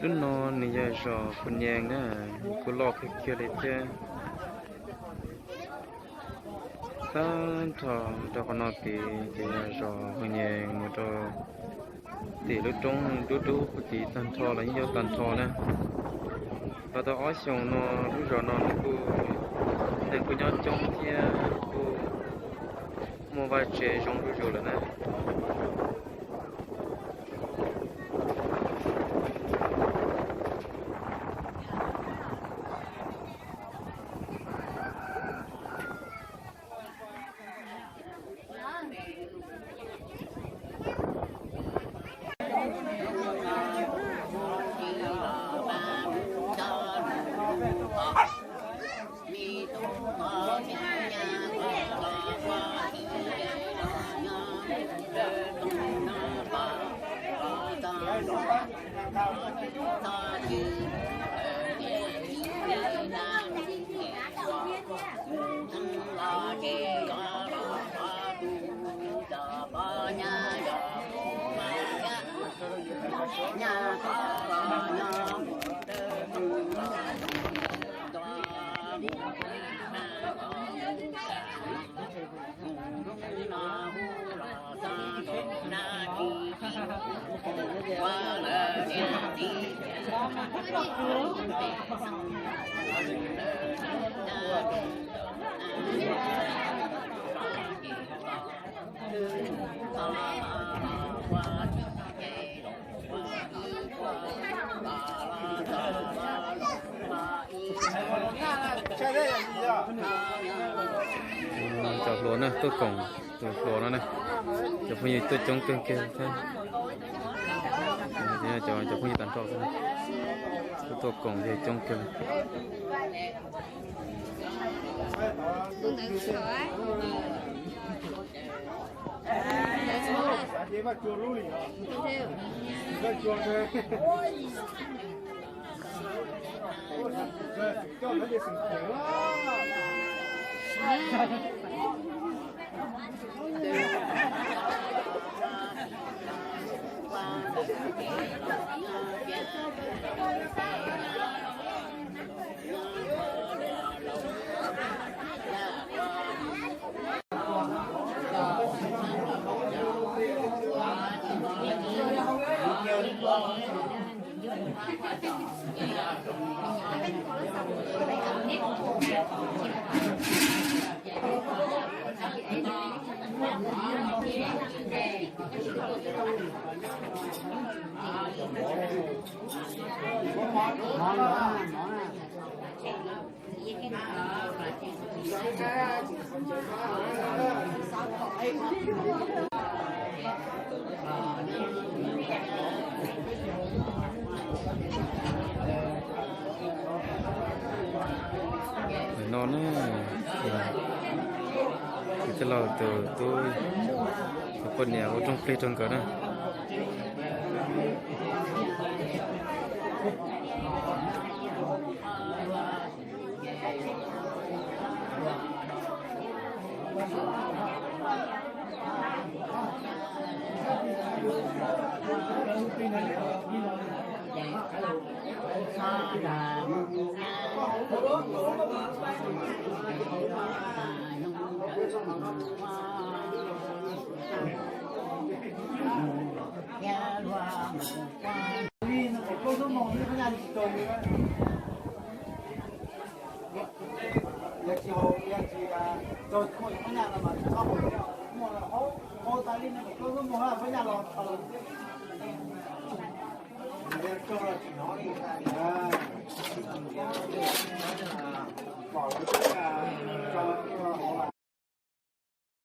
Lub no nws yog zos Phu Nyees na, kuj loj kawg kiag li thiab. Tag nrho rau qhov no tid ces yog zos Phu Nyees mus rau tim lub roob dub dub puag tid tag nrho los yeej yog tag nrho na. Los tau ob xyoos no lub zos no nws kuj, neeg kuj nyob coob thiab kuj muaj vaj tse zoo zuj zus lawm na. Cov hluas na tuaj koom, tus hluas no na, cov phooj ywg tuaj coob kawg kiag thiab. Cov phooj ywg tag nrho tuaj koom yog coob kawg. No na, kuv coj los tus tub, tus poj niam ua rooj plig rau nkawd na.